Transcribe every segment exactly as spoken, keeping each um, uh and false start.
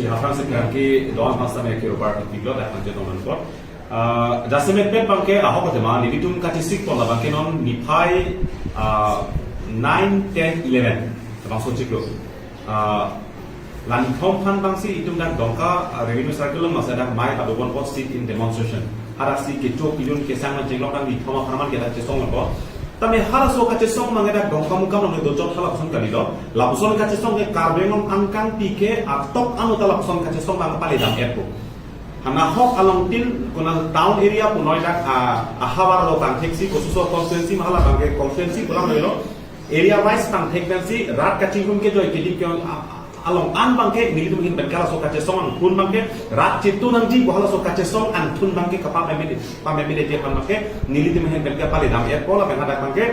Hafrang si kangki don hasta me kiro bar tiklo dak hanje don ko. Ah, jasemet pet bangke ahok tema nelitum kachisik pon labangke non niphai, ah, nine, ten, eleven. Bangso chiklo. Ah, langthom phan bangsi itum dak Dongka, ah, revenue circle lo masa dak mai ado one pot sit in demonstration. Hadak si kecho kilun kesang man jenglok dak nithom aphan man ke dak chesong ko. Tame halaso kachesong mangke dak Dongkamukam along dochot halapuson kalilo. Lapuson kachesong ke Karbi Anglong angkang pike artok ano ta lapuson kachesong bang pale dam-etpo. Hanahok along tin kona town area punoi dak, ah, ahavar lo bang theksi kosuso constituency mahala bangke constituency pulang lo. Area wise bang thek pensi rat kachingrum kejoi kedim ke, ah, along an bangke nelitum ahin pen halaso kachesong angthun bangke rat chitu nangji ko halaso kachesong angthun bangke kapameme pameme de pan bangke nelitum ahin pen pale dam-etpo lapen hadak bangke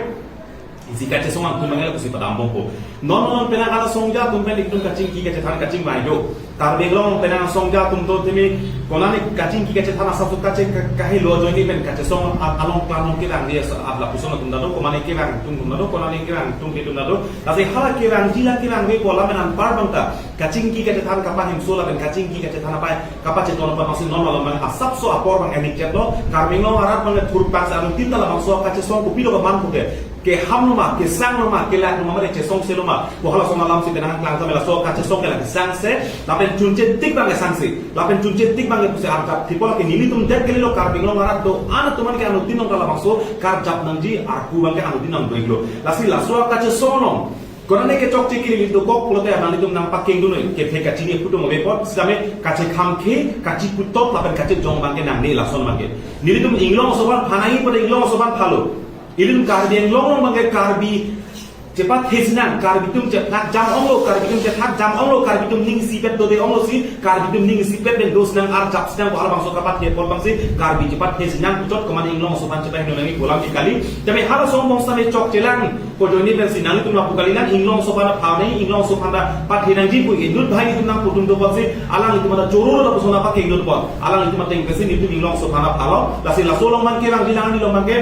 isi kachesong angthun bangke lapusi padam bompo. Non non penang hala songja atum pen itum kachingki kachethan kachingvai do. Karbi Anglong penang songja atum to timi konane kachingki kachethan asap suk kache ka-, kahelo ajoine pen kachesong a-, along klam along kevang di asa-, at lapuson atum ta do, konane kevang atum atum ta do, konane kevang atum atum ta do. Lasi hala kevangji la kevangve pu alam pen anpar bangta kachingki kachethan kapahemso lapen kachingki kachethan apai kapachethon apai masi non along bang asapso apor bang enik chetlo. Karbi Anglong arat bang thurpak sa atum tin ta labangso kachesong kopilo kaman puke. Keham lo ma, kesang lo ma, kelak lo ma, mare chesong se lo ma. Ko halaso alam si penang klang tame laso kachesong ke la kesang se, lapen chunche tik bang kesang se, lapen chunche tik bang ke pusi arjap. Tipo lake nelitum det kalilo Karbi Anglong arat do, an atum an ke anuttin nong kala bangso, karjap nangji, arku bangke anuttin nang do iklo. Lasi laso kachesong nong. Konane kechokche ke nelitum dokok pulote nelitum nangpakengdun noi, kethe kachini putum ove pot, sitame kachekham ke, kachiputot, lapen kachejong bangke nangne lason bangke. Nelitum Inglong aso aphan phanai pote Inglong aso aphan phalo. Ilitum Karbi Anglong along bangke Karbi chepathesi nang, Karbi atum chethak jam onglo, Karbi atum chethak jam onglo, Karbi atum ning isipet dode onglo si, Karbi atum ning isipet pen dos nang arjap si nang ko halabangso kapathe apot bangsi, Karbi chepathesi nang puchot komat Inglong aso aphan chepaheno nangji pu alam ke kali. Tame halaso angbong sitame chokchelang, ko ajoine pensi nanglitum lapu kali nang Inglong aso aphan phanai, Inglong aso aphan ta pathe nangji pu inut bhai itum nangputum do apotsi, alanglitum ta choro lapuson apakengdun apot, alanglitum ateng pensi nelitum Inglong aso aphan phalo, lasi laso along bangke bang di nang di along bangke,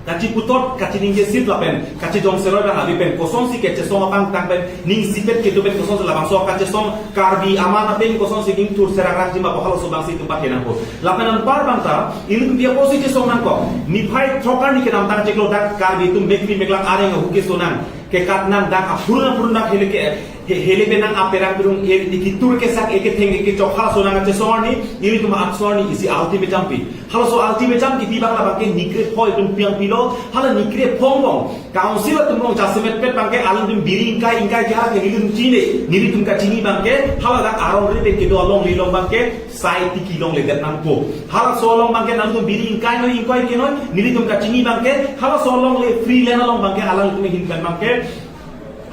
kachiputot, kachiningje sit lapen, kachejong seroi bang abi pen, kosonsi kachesong apangthang pen, ning isipet kedo pen, kosonsi labangso kachesong, Karbi aman apen, kosonsi ning thur serang rang jima ko halaso bangsi itum pathe nangpo. Lapen anpar bangta, ilitum dia posi chesong nangkok. Niphai throk arni kedamtang chiklo dak Karbi atum mekri meklak areng ahu keso nang. Kekat nang dak aphurun aphurun dak hele ke, he-, hele pen nang aperang pirung e, ikitur kesak eketheng ekechok halaso nang kachesong arni, ilitum aksor ni isi ultimatum pi. Halaso ultimatum kipi bang labangke nikrepho itum piang pilo, hala nikrepho angbong. Council atum angbong jasemet pet bangke alangtum biri ingkai ingkai ke hala ke nelitum chini, nelitum kachini bangke, hala dak aron re pen kedo alongle along bangke, sai tiki longledet nangpo. Halaso along bangke nangtum biri ingkai noi ingkoi ke noi, nelitum kachini bangke, halaso alongle free land along bangke alangtum ahin pen bangke,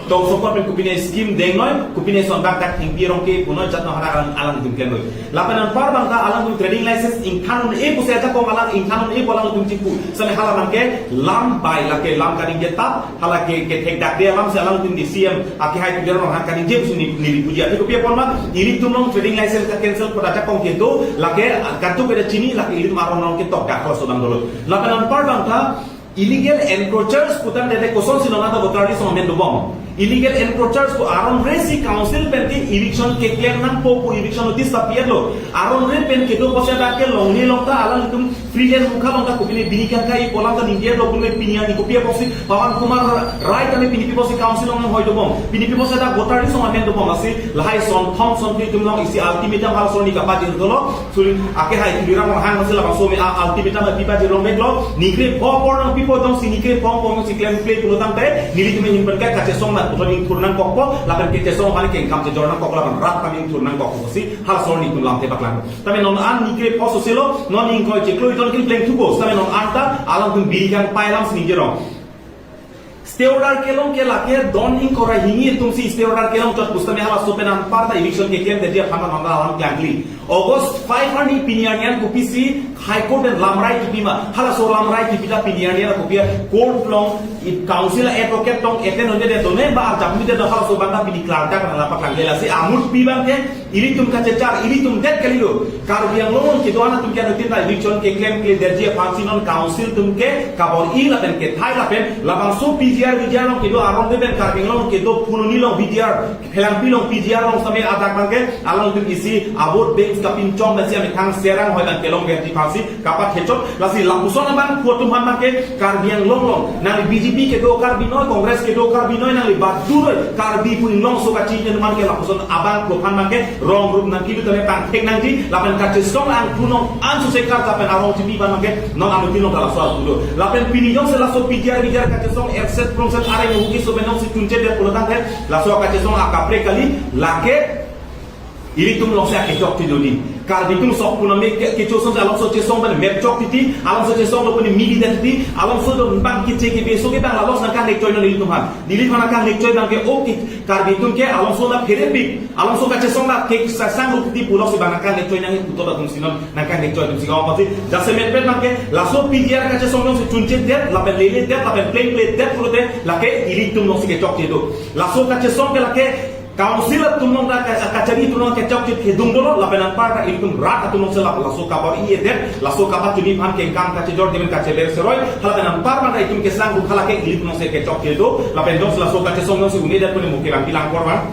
tong sokot pen kopine scheme deng noi, kopine son dak dak ingpi rong ke punoi jat no hara alang, alangtum klem noi. Lapen anpar bangta alangtum trading license ingthan un-e pusi ajakong alang ingthan un-e pu alangtum chipu. Sitame hala bangke lam bai lake lam kaningje tap, hala ke, kethek dak de alam si alangtum di C M akehai tuliram hang kaningje pusi ni, neli puji. Ati kopi apot ma, ilitum along trading license ka cancel pu ajakong kedo, lake katu keda chini, lake ilitum aron along ketok dak halaso dang dolo. Lapen anpar bangta, illegal encroachers putang dede kosonsi non ata voter list along amen dobom. Illegal encroachers pu aron re si council pen ke eviction keklem nangpo pu eviction notice ta pi-etlo. Aron re pen kedo apotsi dak ke longle along ta alanglitum free land mukha along ta kopine bini kangkai pu alam ta ningje lo, kopine pini ani kopi apotsi Pawan Kumar Rai tame pini pi apotsi council along hoi dobom. Pini pi apotsi dak voter list along amen dobom lasi lahai son thom son phli atum along isi ultimatum halaso arni kapajir dolo. Suri akehai tuliram hang masi labangso me a ultimatum api pajir long meklo, nikrepho apor nangpipo dong si nikrepho apor nang si klem kle pulo tangte, nelitum ahin pen kachesong nang puthot ingthur nangkokpo, lapen kachesong aphan kengkam chejor nangkok lapen rat aphan ingthur nangkokpo si, halaso arni itum lamthe paklang. Tame non an nikrepho soselo, non ingkoi chiklo itum kin pleng thupo, tame non an ta, alangtum biri kangpai alam si ningje rong. Stay order kelong ke lake don ingkoi ra hini atum si stay order kelong chot pusitame halaso pen anpar ta eviction keklem detji aphan ta non ta alam klangkle. August five arni pini arni an kopisi High Court pen lamrai kipi ma. Halaso lamrai kipi ta pini arni an kopi court along Council advocate tong eten onde de tone ba arjap mi de dohal so bang ta pini klardak nang lapak lang de lasi amur pi bang ke ilitum kachechar ilitum det kalilo. Karbi Anglong along kedo atum ke anutin ta eviction keklemkle detji aphansi non council atum ke kabor-i lapen kethai lapen labangso P G R V G R along kedo arong de pen Karbi Anglong along kedo Phuloni along V G R, Phelangpi along P G R along same adak bang ke alangtum isi a-vote bank kapinchong pensi amethang serang hoi bang kelong verti aphansi kapathechot lasi lapuson abang pu atum aphan bang ke Karbi Anglong along nangli B J P kedo Karbi noi, Congress kedo Karbi noi, nangli badur Karbi pu inglong so kachinine anuman ke lapuson abang pu aphan bang ke rong rup nangkilu tame pangthek nangji lapen kachesong angthunong ansu sekar lapen arong chipi aphan bang ke non anutin along ta laso apulo. Lapen pini jongsi laso P G R V G R kachesong erset prongset areng huki so benong si tunche der pulo tangte laso kachesong akaprek kali lake ilitum alongsi akechok tilo di. Karbi atum sok puname ke, kecho song alongso chesong ban mepchok titi, alongso chesong lo puni mili dan titi, alongso do bang keche kebeso ke bang lalos nangkangnekchoi non ilitum aphan. Neli aphan nangkangnekchoi bang ke, okay, Karbi atum ke alongso na pherepik, alongso kachesong na ke sa sang lo titi puloksi bang nangkangnekchoi nang putot atum si non nangkangnekchoi atum si kawan pasi. Jasemet pen bang ke, laso P G R kachesong alongsi chunche det, lapen lele det, lapen plengple det pulote, lake ilitum alongsi kechokche do. Laso kachesong ke lake Council atum along ta ka-, kachari atum along kechokche kedung dolo, lapen anpar ta ilitum rat atum alongsi lap laso kabor-i edet, laso kapachini aphan kengkam kachejor dimen kacheber seroi, halapen anpar ta itum kesang duk halake ilitum alongsi kechokche do, lapen jongsi laso kachesong alongsi une det puni muke bang bilang kor bang.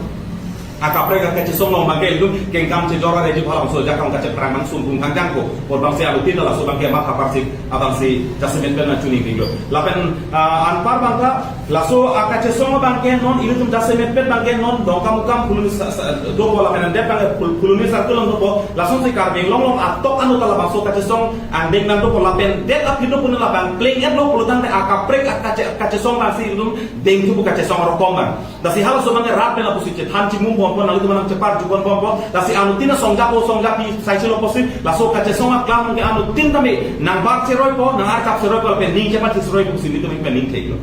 Akaprek kachesong along bang ke ilitum kengkam chejor areji phalang so jakam kacheprang bang sungkung thangjang ko, bor bangsi alutin laso bang ke mat apar si, abangsi jasemet pen na chuni tinglo. Lapen, ah, anpar bang ta, laso akachesong bang ke non ilitum jasemet pen bang ke non Dongkamukam Phuloni sa-, sa-, dopo lapen andet bang ke Phul-, Phuloni circle along dopo lasonsi Karbi Anglong along atok anu ta labangso kachesong angdeng nang dopo lapen det aphi dopo na labang pleng et lo pulo tangte akaprek akache-, kachesong bangsi ilitum dengthu pu kachesong arokom bang. Lasi halaso bang ke rat pen lapusi chethan chimum bompo nanglitum nangchepar jupon bompo lasi anutin asong japo song japi saisi lo pusi laso kachesong aklam ke anutin tame nang bak cheroipo nang arkap cheroipo lapen ning chepat cheroipo si ilitum pen ning theklo.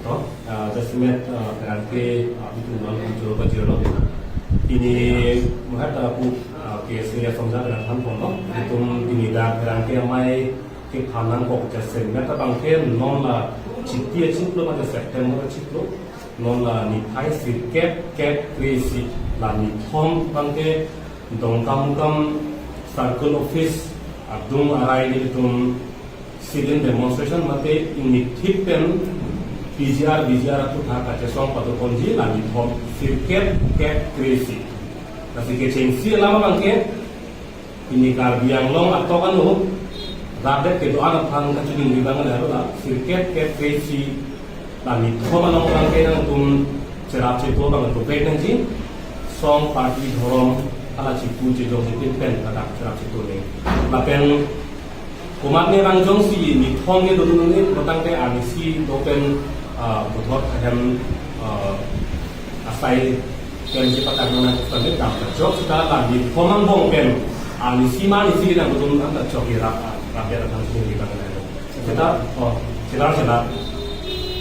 To, ah, jasemet, ah, pherangke, ah, itum non control pajirlo. Ini muhat, ah, pu, ah, K S A ya songja pherang than ponlo. Itum ini dak pherangke amei kephan nangkok jasemet abang ke non la chiti achiklo mate September achiklo. Non la niphai sirkep kep kre-isi la nithom bang ke Dongkamukam Circle Office adung arai nelitum sit-in demonstration mate ingni thip pen P G R V G R aphuthak kachesong pado ponji la nithom sirkep kep kre-isi. Lasi kechengsi alam abang ke ini Karbi Anglong atok anu rat det kedo-an aphan kachuding di bang la sirkep kep kre-isi la nithom along bang ke nangtum cherap cheto bang to pek nangji song party dhorom hala chipu chejong si tin pen ladak cherap cheto ne. Lapen komatne bang jongsi nithom ke dodun ne pulo tangte arnisi do pen, ah, puthot ahem, ah, asai pen si patak nang nang kustan ne dam ta chok sita la nithom angbong pen arnisi ma arnisi nang dodun nang ta chok irap, ah, rap ya rap nang sini kita kena. Seta, oh, seta, seta.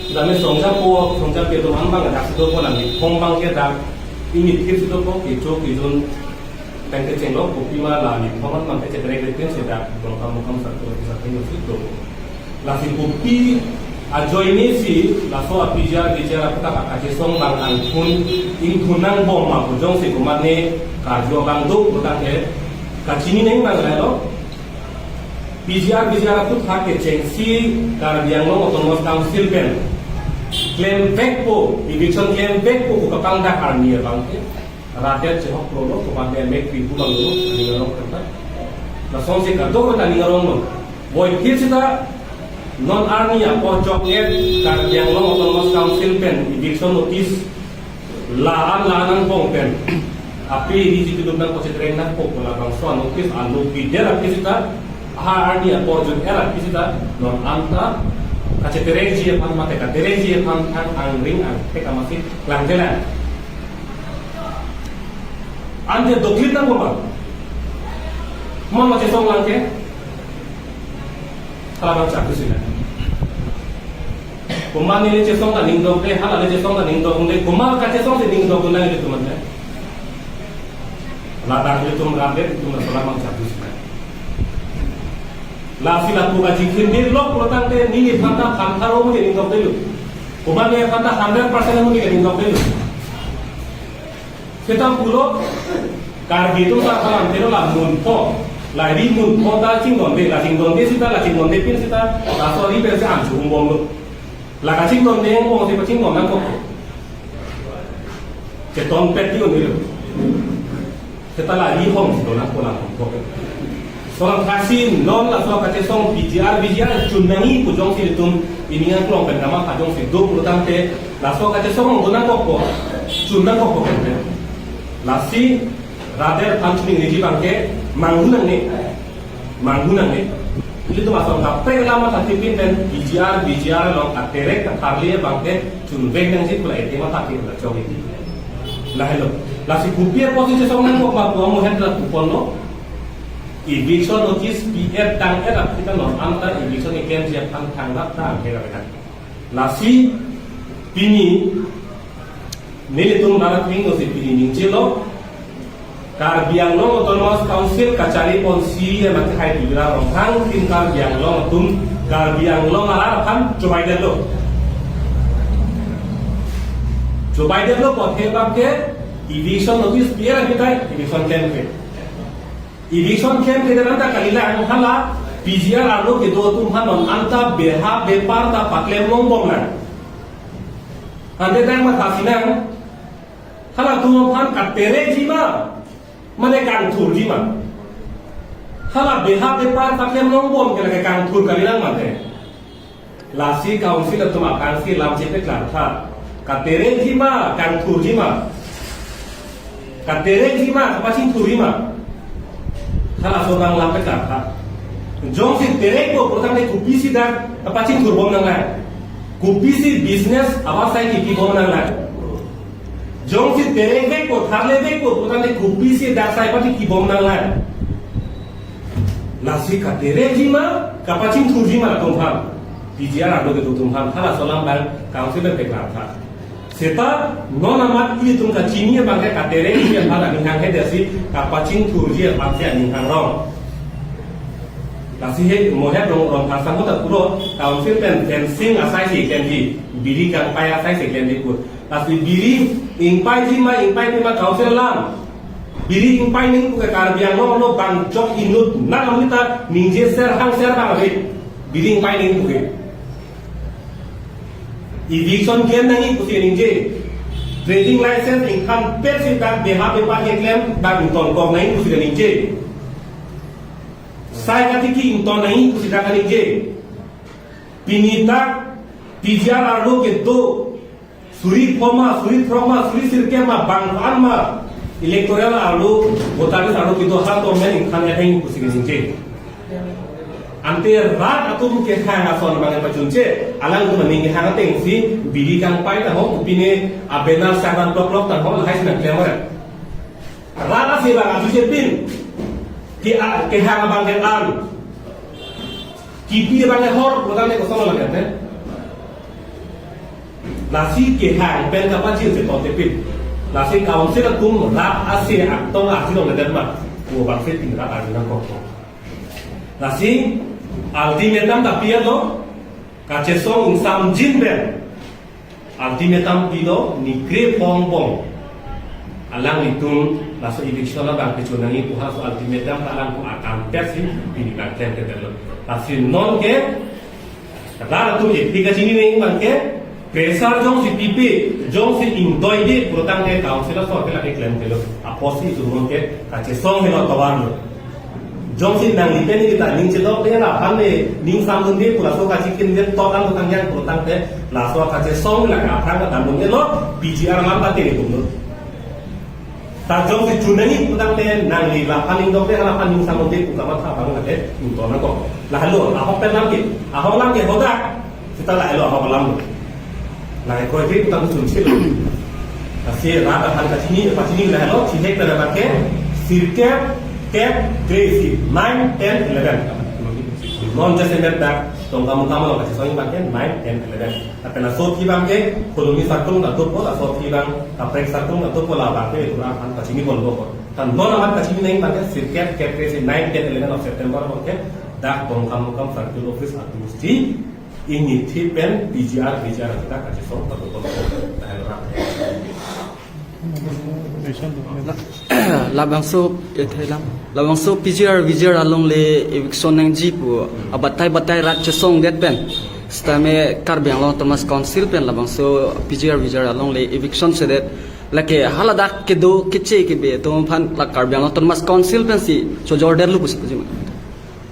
Seta me songja po, songja pe atum an bang dak si dopo nang nithom bang ke dak ingni thip si dopo kecho kejun pen kechenglo kopima la nithom an bang ke cheprek le pen seta Dongkamukam Circle Office atheng si dopo. Lasi kopi ajoine si laso a-P G R V G R aphuthak kachesong bang angthun ingthun nangbom ma pu jongsi komatne karju abang do pu tangte kachini neng bang lo. P G R V G R aphuthak kechengsi Karbi Anglong Autonomous Council pen klem vekpo, eviction klem vekpo pu kapangdak arni abang ke rat det chehok lo lo, komatne mek pi pu bang lo, aning arong kanta. Lasonsi kadokave aning arong lo. Voiphit sita non arni apor chok et Karbi Anglong Autonomous Council pen eviction notice la-an la-an angbong pen api ini jitu dum nang kochetreng nangpo pu labangso a-notice alo pidet api sita ha arni apor jun er api sita non anta kachetrengji aphan mate katrengji aphan thang angring angthek amatsi klangjelang. Ante doklit nangpo ma. Mon ma chesong lang ke. Hala bang chak sila. Komat neli chesong ta ning dok de, hala le chesong ta ning dok de, komat kachesong si ning dok nang ilitum ante. Ladak ilitum rap det, ilitum la salam ang chak sila. Lasi lapu kachikhin birlok pulo tangte neliphan ta phan pharo amonit ke ningdok detlo. Komat neliphan ta hundred percent amonit ke ningdok detlo. Seta pulo Karbi atum ta aphan ante lo la munpho. La ri munpho ta chingdonde, la chingdonde seta, la chingdonde pin seta, laso ari pensi an chungbomlo. La kachingdonde angbong si pachingdon nangkok. Chetonpet ti un-elo. Seta la ri hong si donang ko lang hong kok. Laso alam thaksi non laso kachesong P G R, V G R chun nangji pu jongsi itum pini aklong pen kamatha jongsi do pulo tangte, laso kachesong do nangkok ko, chun nangkok ko pen. Lasi rat aphan chuningri abangke manghu nangne. Manghu nangne. Ilitum ason kaprek alam matha tipin pen P G R, V G R along katerek katharli abangke chunvek nangji pu la ete matha ke la chong iti. Lahelo. Lasi kopi apotsi chesong nangkok ma pu amohet la puponlo. Eviction notice pi-et tang-et aphi ta non anta eviction keklemji aphan thangrat ta angke kapekan. Lasi pini nelitum rat atum si pini ningjelo, Karbi Anglong Autonomous Council kachari ponsi ya mati hai Tuliram Ronghang, tim Karbi Anglong atum Karbi Anglong arat aphan chobaidetlo. Chobaidetlo pu athe abangke eviction notice pi-et aphi ta eviction klemkle. Eviction klemkle anta kalilang, hala P G R arlo kedo atum aphan non anta beha bepar ta paklem longbom nang. Ante tang mathasi nang, halatum aphan katerekji ma, mane kangthurji ma? Hala beha bepar paklem longbom ke lake kangthur kalilang mate. Lasi council atum aphan si lam chepeklar tha. Katerekji ma, kangthurji ma? Katerekji ma, kapachingthurji ma? Halaso abang lam peklar tha. Jongsi terekpo pulo tangte kopisi dak kapachingthurbom nanglang? Kopisi business awas sai kipibom nanglang? Jongsi terekvekpo, tharlevekpo pulo tangte kopisi dak sai pati kibom nanglang? Lasi katerekji ma, kapachingthurji ma latum aphan? P G R arlo kedo atum aphan, halaso alam abang council pen peklar tha. Seta non amat ilitum kachini abangke katerekji aphan aning hanghe, lasi kapachingthurji aphan si aning hangrong. Lasi he mohet rong rong asang ta pulo, council pen fencing asai si klemji, biri kangpai asai si klemji pu. Lasi biri ingpaiji ma, ingpaipe ma council alam? Biri ingpai nangji pu ke Karbi Anglong arlo bang jok inut nang amita ningje ser hang ser bang ave. Biri ingpai nangji pu ke. Eviction klem nangji pusi ningje. Trading license ingkhan pet si dak beha bepar keklem dak ingtonkok nangji pusi ningje. Sai katiki ington nangji pusi dak ningje. Pini dak P G R arlo kedo suri pho ma, suri throk ma, suri sirkep ma, bang an ma, electoral arlo, voter list arlo kedo ha to men ingkhan ya heng pusi ningje. Ante rat atum kehang ason abang pachunche, alangtum aning kehang atengsi biri kangpai ta ho, kopine a-banner sang nangplok plok ta ho, lahai si nangklem ore. Rat asi abang aju chepin, ke a, kehang abang ke an. Kipi abang ke hor, program ke kosong lagi ante. Lasi kehang pen kapachir si totepin. Lasi council atum rat asi atum asi longledet ma. Pu abang si tin rat asi nangkok. Lasi ultimatum ta pi-etlo, kachesong ingsamjin pen. Ultimatum pilo, ni kre-pho angbong alanglitum laso eviction abang pechun nangji pu halaso ultimatum ta alangtum akanpet si pini abang klemkledetlo. Lasi non ke rat atum ephi kachini nangji abang ke pressure jongsi pipe, jongsi ingdoide pulo tangte council aso ke lake klemklelo. Apotsi itum non ke kachesong helo tovarlo. Jongsi nangli pen kita ning chedok de la aphan le ning samdunde pu laso kachikhin de tok an tang yang pu tangte laso kachesong la ka aphrang ta damdun-elo, P G R alam ta tene kumlo. Ta jongsi chun nangji pu tangte nangli la aphan ning dokde, la aphan ning samdunde pu kamatha abang lake ington nangkok. Lahelo ahok pen lam ke, ahok lam ke hodak. Seta lahelo ahok alam. Lahai kroikre pu tang chunchelo. Lasi rat aphan kachini, kachini lahelo, chihek pen abang ke, sirkep, kep, kre-isi, nine, ten, eleven. Non jasemet dak tong kamu kamu lo kachesong abang ke nine, ten, eleven. Lapen laso aphi abang ke, Kholoni circle nangtupo, laso aphi abang kaprek circle nangtupo, labang ke rat aphan kachini ponpo. Ta non amat kachini nangji abang ke sirkep, kep, kre-isi, nine, ten, eleven of September abang ke Dak Dongkamukam Circle Office atum si ingnithi pen P G R V G R atum ta kachesong protocol ko tahan ra. Labangso, eh, thelam. Labangso P G R V G R along le eviction nangji pu abatai batai rat chesongdet pen, sitame Karbi Anglong Autonomous Council pen labangso P G R V G R along le eviction sedet, lake haladak kedo keche kebe atum aphan la Karbi Anglong Autonomous Council pensi chojordetlo pusi pujima.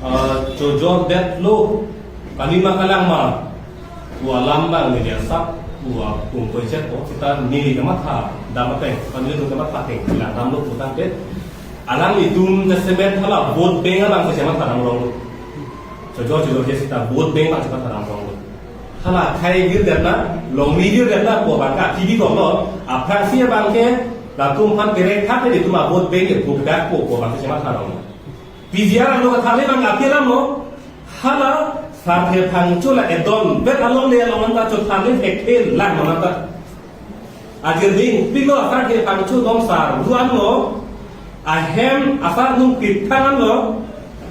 Ah, chojordetlo, kalima kalang ma, pu alam abang neli asap, pu apung koichet ko, seta neli kamatha dam ateng, kami itu kamatha ateng, langdamlo putangte. Alanglitum jasemet hala vote bank abang si chematha damronglo. Chojor chojor je seta vote bank abang chematha damronglo. Hala khai girdetna, longri girdetna pu abang ke athibikoklo, aphrangsi abang ke, latum aphan kerek thak ke itum a vote bank ke pu dak pu pu abang si chematha damronglo. P G R along kathale abang api alam lo, hala Sarthe Phangcho la edon bet along le along anta chothale thekthe lang non anta. Ajir ding pilo Sarthe Phangcho dom sar ruan lo, ahem asar nung pitang lo,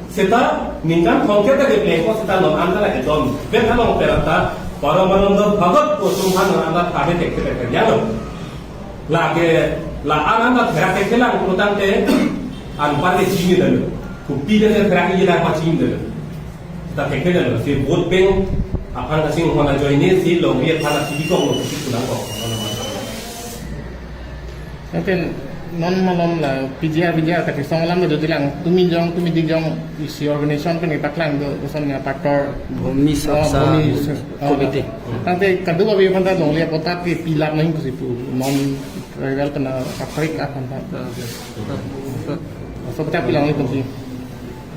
seta ningkan thongkep ta kepleng ko seta non anta la edon bet along per anta Paramananda Bhagat ko sumhan non anta thale thekthe thekthe yang lo. Lake, la an anta therak ke kelang putangte, anpar ke chini dalo. Kopi ke therak ke lang pa chini dalo. Ta ke ke dalo, si vote bank aphan kasing hona joine si longri aphan si bikong lo si kulang kok. Lapen non malom la P G R V G R kachesong alam do dilang, tumi jong, tumi di jong isi organization pen ipaklang do, koson ya Pator Bhumi, oh, Swaksha Bhumi, oh. Committee. Tangte kadokave aphan ta longle apotak ke pilap nangji pusi pu non rival kena kaprik aphan ta. So, kita bilang itu sih.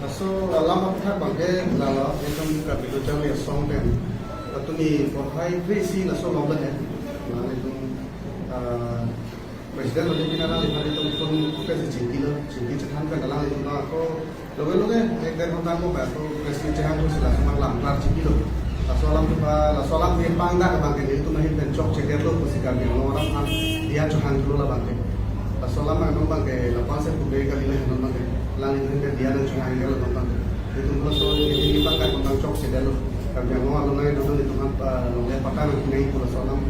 Laso alam aputhak abang ke lalo, itum Karbi Lo Charli Asong pen, tumi porhai three si laso lom le, na itum, ah, President lo pina na lima itum phone pe si chingki lo, chingki chethan pen alanglitum ako, loge loge ek der ghonta ko ba ko President chehang ko sila sumang lam klar chingki lo. Laso alam tu ba, laso alam ni pangdak abang ke nelitum ahin pen chokchedet lo pusi Karbi Anglong arat aphan diya chohanglo labang ke. Laso alam abang ke lapu-an si pube kali le non abang ke. Alanglitum pen diya nangchohang lo labang ke. Itum laso ini pangdak abang chokchedet lo. Karbi Anglong along nangdodun itum aphan, ah, longle apotak nangkinai pu laso alam,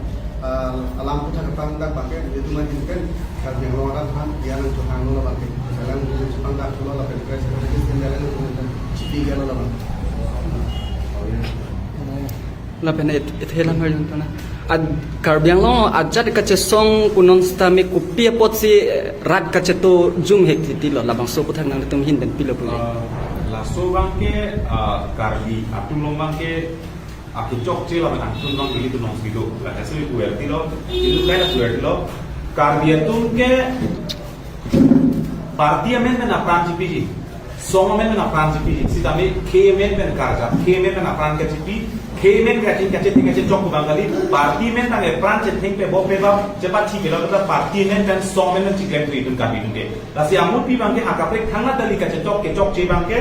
ah, alam aputhak pangdak abang ke itum ahin pen Karbi Anglong arat aphan diya nangchohanglo labang ke. Alanglitum chepangdak lo lapen press release pen diya nangchohang, chipilo labang. Lapen et, et helang har yun tona. Ad Karbi Anglong ajat kachesong pu non sitame kopi apotsi, eh, rat kacheto jum hek titi lo, labangso aputhak nanglitum ahin pen pilo pu. Ah, laso abang ke, ah, Karbi atum along abang ke, ah, kechokche lapen atum along ili tu nong sido. La hasil itu er tilo, itu kai la er tilo. Karbi atum ke party amen pen apran chipiji, song amen pen apran chipiji, sitame khei amen pen karjap, khei amen pen apran kachipi, khei amen kachin kachin kachin chok abang kali, party amen pen apran chetheng pe bop pe bap, chepat chipilo ta party amen pen song amen pen chiklem tri itum Karbi atum ke. Lasi amut pi abang ke akaprek thangnat kali kachechok kechokche abang ke,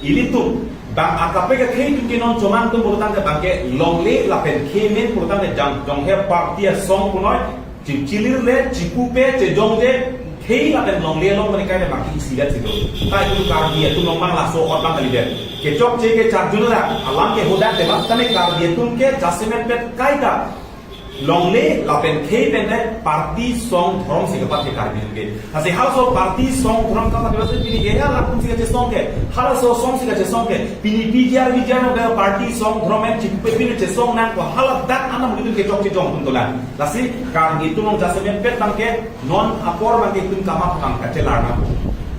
ilitum, bang akaprek akhei atum ke non chomang atum pulotangte abang ke longle lapen khei amen pulotangte jang jong he party asong punoi, chi-, chilir le, chipupe, chejongje, khei lapen longle along mane kai le maki isilat sido. Ta itum Karbi atum along abang laso ot abang kalidet. Kechokche ke charjun la, alam ke hodak dema, tame Karbi atum ke jasemet pet kaita longle lapen khei pen le party song dhorom si kapathe Karbi atum ke. Lasi halaso party song dhorom kapathe basi pini ke ya latum si kachesong ke. Halaso song si kachesong ke. Pini P G R V G R no ke party song dhorom en chipupe pini chesong nangkok haladak anam itum kechokche jong atum dolang. Lasi Karbi atum along jasemet pet abang ke non apor abang ke itum kamatha abang kachelar nangkok.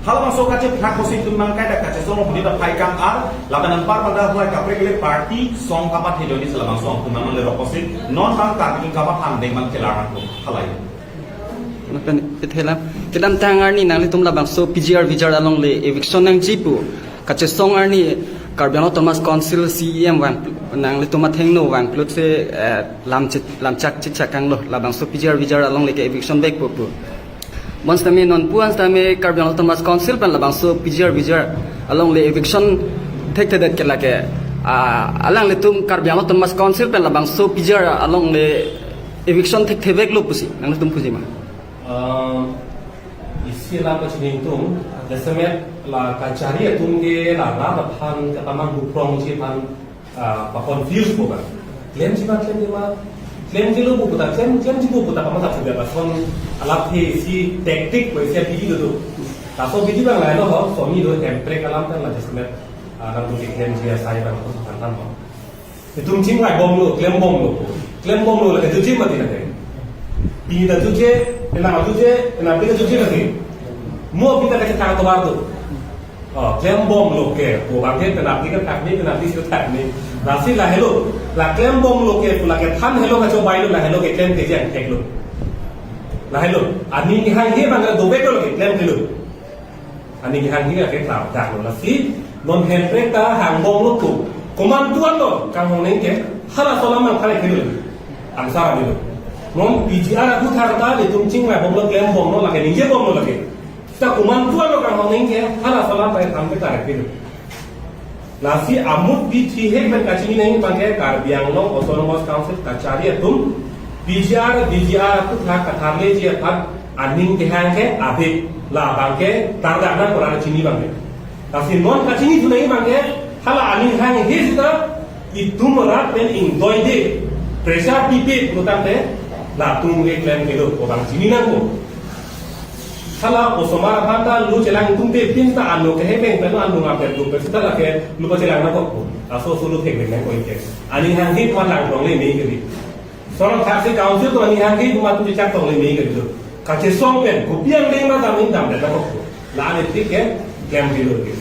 Halabangso kachephak kosi itum abang kaita kachesong lo monit aphai kang-ar, lapen anpar pada huai kaprek le party song kapathe joine si labangso atum abang le rok kosi, non abang Karbi atum kamatha angdeng abang chelar nangkok, halai. Lapen et helang, kedamtang arni nanglitum labangso P G R V G R along le eviction nangji pu kachesong arni Karbi Anglong Autonomous Council C E M vang, nanglitum athengno vangplot si, eh, lam chit, lam chak chit chakang lo, labangso P G R V G R along le ke eviction vekpo pu. Bonsitame non pu-an sitame Karbi Anglong Autonomous Council pen labangso P G R V G R along le eviction thekthedet ke lake, ah, alanglitum Karbi Anglong Autonomous Council pen labangso P G R along le eviction thektheveklo pusi nanglitum pujima. Ah, isi alam pachini atum, Jasemet la kachari atum ke la rat aphan katamang buprongji aphan, ah, pa-confuse po kan. Klemji ma, klemji ma, klemjilo pu ta, klem, klemjipo pu ta kamatha chubiat lason alapthe isi tactic ko isi abidi do do. Laso abidi abang lahelo ho, soni do hemprek alam pen la jasemet, ah, nangtum keklemji asai abang koson than than ho. Itum chingvaibomlo, klembomlo. Klembomlo lake jutji mati lake. Pini ta jutje, penap jutje, penapdik jutje lake. Mo pini ta kachethan atovar do. Oh, klembomlo ke, pu abang ke penapdik ke thakni, penapdik si thakni. Lasi lahelo, la klembomlo ke, pu lake than helo kachobailo, lahelo ke klem keji angthek lo. Lahelo, aning hanghe abang ke dovek lo ke, klem kelo. Aning hanghe ke klem dak lo. Lasi non hemprek ta hangbomlo pu. Komantu anlo kanghong neng ke, halaso alam nangphan kelo. Answer avelo. Non P G R aphuthak ta itum chingvaibomlo, klembomlo lake, ningjebomlo lake. Seta komantu anlo kanghong neng ke, halaso alam pen than pe ta kelo. Lasi amut pi thihek pen kachini nangji abang ke Karbi Anglong Autonomous Council kachari atum P G R, D G R aphuthak katharleji aphan aning kehang ke ave, labang ke tarda nang koran chini abang ke. Lasi non kachinithu nangji abang ke, hala aning hanghe seta itum rat pen ingdoide, pressure pipe pulotangte, latum ke klem kelo pu abang chini nangpo. Hala osomar aphan ta lu chelang tumte pin ta ano keheveng pen ano ngam pen tum pen seta lake lu pachelang nangkok pu. Laso solo thek nang ko ike. Aning hanghe atum lang longle mei kali. Sorong thaksi council atum aning hanghe atum atum chechak longle mei kali lo. Kachesong pen kopi angdeng ma dam in dam nangkok pu. La ane tik ke klem kelo ke.